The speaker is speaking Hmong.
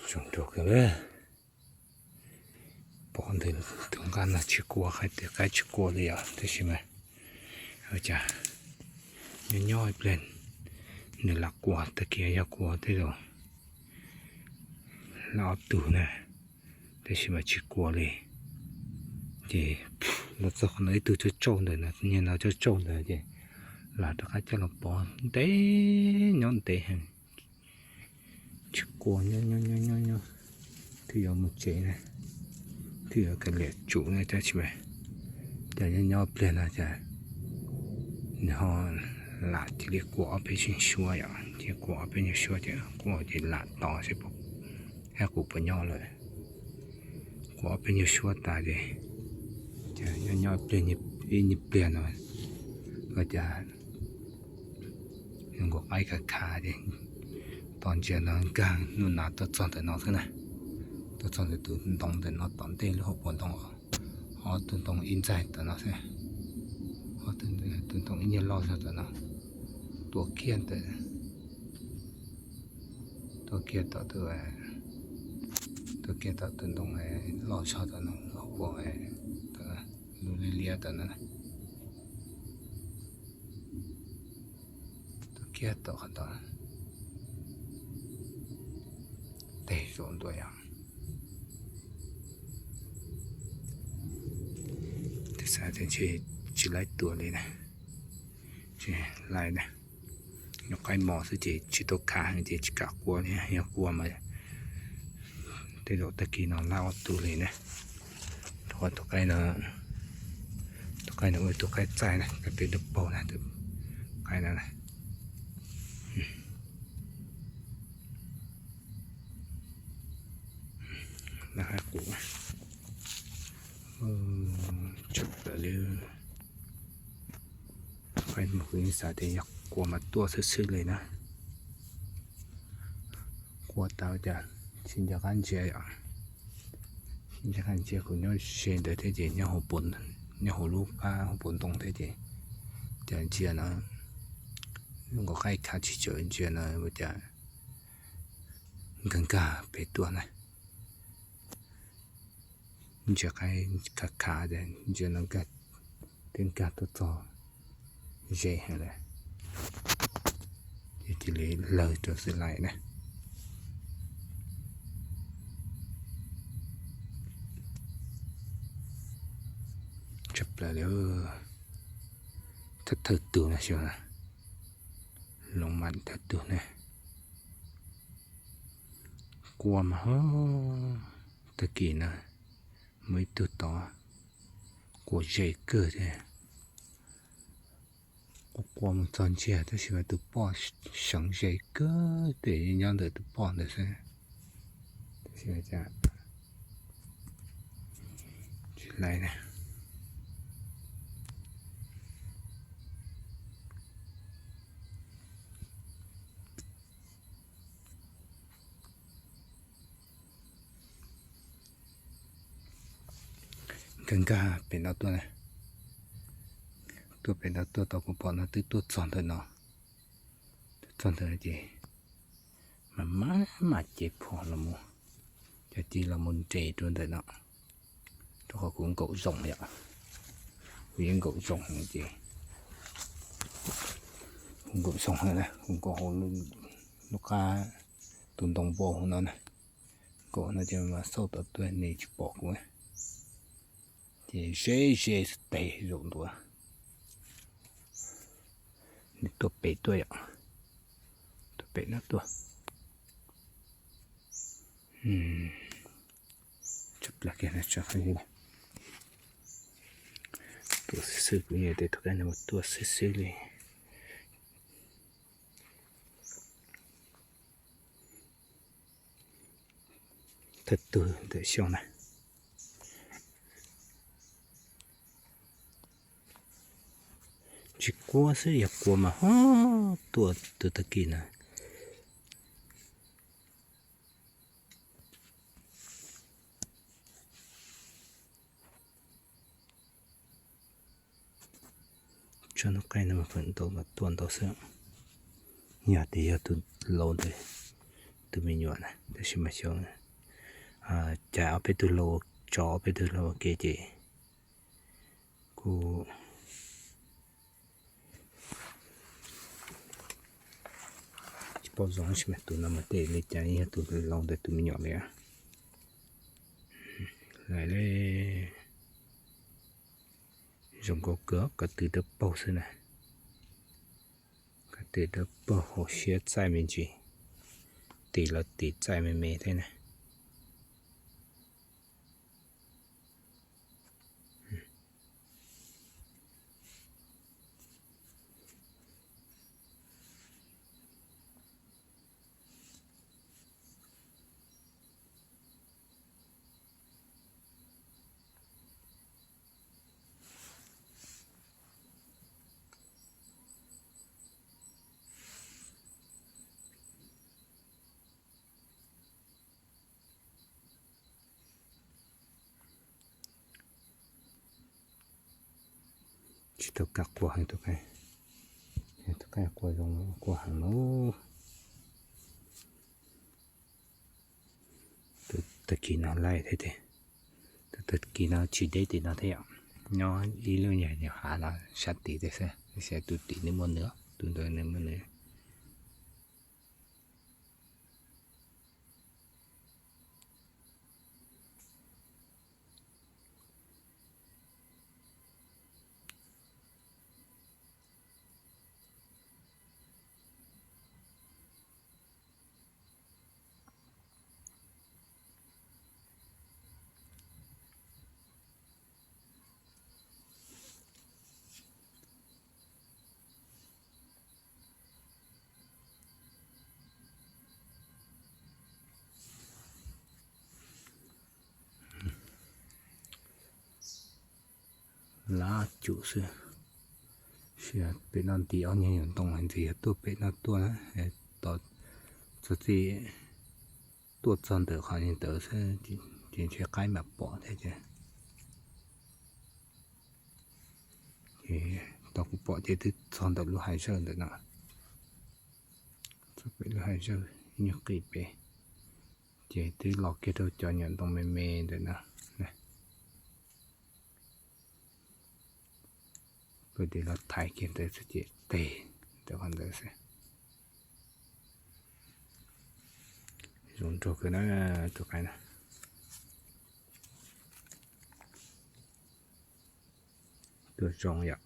Tsaus ntuj kawg li. Pom ntawm tus nqaj no tsis kua, hais tias qaib tsis kua li yom, tab sis mas ua cas nyob nyob ib pliag nws lam kua, tag kis yog kua tej zaum lam ob tug na, tab sis mas tsis kua li. Ces los txog qhov no ib tug tsauj tsauj ntawm no, niag no tsauj tsauj ntawd ces los rov qab coj los pov ntev, nyob ntev heev. Tsis kua, nyob nyob nyob nyob nyob, twb yuav mus tsev na, twb yuav kav liam tsum na, tab sis mas cas nyob nyob pliag no cas nws ho lam cia li kua ob peb nyuag suab yom, cia li kua ob peb nyuag suab ces kua ces lam tos seb puas, hab kuv puas nyob lawm. Kua ob peb nyuag suab tas ces cas nyob nyob ib nyuag pliag no ua cas nkaus qaib khav khav ces tos ntsia no nkag nub nas tuaj txog ntawm no xwb na. Tuaj txog ntawm tus ntoo ntawm no tom ntej lub hauv paus ntoo, ob tug ntoo ib ntxaig tom no xwb, ob tug ntoo ib nyuag loj zog tom no, tua kiag ntawm, tua kiag tom tus, tua kiag tom tus ntoo loj zog tom no, hauv paus lub liab liab tom no. Tua kiag tom qhov tod, teg zaum ntua yom. Tab sis xav tias ntshe tsis laib tua li na, tsis laib na. Nyuam qaib mos xwb ces tsis tau khav heev ces tsis kam kua li, yog kua mas tej zaum tag kis no lab ob tug li na. Rau qhov tus qaib no, tus qaib no ua tus qaib txaij na, qaib pem dawb paug na, tus qaib no na. Lab qaib qus, tsawg plaws li. Qaib no kuv yeej xav tias yog kua mas tuaj xwb xwb li na. Kua tas cas tsis nco qab ntsia yom. Tsis nco qab ntsia, kuv nyob ze ntawd thiab ces nyob hauv lub qab hauv paus ntoo thiab ces cas ntsia no zoo nkaus qaib khav tsis tshua ntsia no ua cas nkag nkag pem tuaj na. Ntsia qaib khav khav ces ntsia no nkag, twb nkag tuaj txog ze heev lawm, ces cia li lawg rau xwb lais na. Tshaj plaws li, thawj thawj tug na xyov, loo mam thawj tug na. Kua mas ho, tag kis na muaj ib tug tod, kua ze kawg thiab. Kua kua mus txog ntsiag tab sis mas tus poj seev ze kawg, tej nyob ntawm tus poj ntawd xwb. Tab sis cas tsis laib na. Nkag nkag pem no tuaj na, tuaj pem no tuaj tau kuv pom no twb tuaj txog ntawm no, tuaj txog ntawm no ces mas maj mam cev phom los mus, cov ci los mus nres rau ntawm no, rau qhov kuv nkaum zoo yom, kuv yeej nkaum zoo ces, kuv nkaum zoo na, kuv nkaum hauv lub qab tus ntoo npau hauv no na, nkaum no ces mas xauj tom tuaj nws tsis pom kuv, ces ze ze tes zaum ntua. Nws tuaj pem tuaj yom, tuaj pem no tuaj. Tshaj plaws kiag, tuaj xwb xwb, kuv yeej tias tus qaib no tuaj xwb xwb li. Thawj tug ntawm xyoo na. Tsis kua xwb, yog kua mas ho tuaj tus tag kis na. Tsob ntoo qaib no mas feem ntau mas tuaj ntau xwb. Yog tias yog tus laus ntawd, tus me nyuam na, tab sis mas xyov Cais ob peb tug lau, tso ob peb tug lau ua ke ces kuj tsis paub zoo tab sis mas tus no mas tej li cas yog tus lau ntawm tus me nyuam li. Lawm le, zoo nkauj kawg, ko tw dawb paug xwb na. Ko tw dawb paug, hauv siab txaij me ntsis, tis los tis txaij me me thiab na. Tsis tau kaj qua heev, tus qaib qua zoo, qua heev lawm. Tus tag kis no laij thiab tiag, tus tag kis no tsis deb tim no thiab yom. Nyob ib lub nyuag hav no sab tid tiag xwb, saib tus tim nws muaj nws, tus ntawd nws muaj nws. Lab cum xwb. Pem no nti ob nyuag nyuam ntoo, ntxim yog tuaj pem no tuaj na, txog txij tuaj txog ntawm qhov ntawd xwb ces ntshe qaib mam pom thiab ces. Ces tau kuv pom ces twb txog ntawm lub hav zawj ntawm no, txog pem lub hav zawj ib nyuag qis pem, ces twb los kiag rau cov nyuam ntoo me me ntawm no. Pw tis los thaiv kiag ntawd xwb ces teg ntawm qhov ntawd xwb. Zoo nraug kawg na, tus qaib na. Tuaj zoo yom.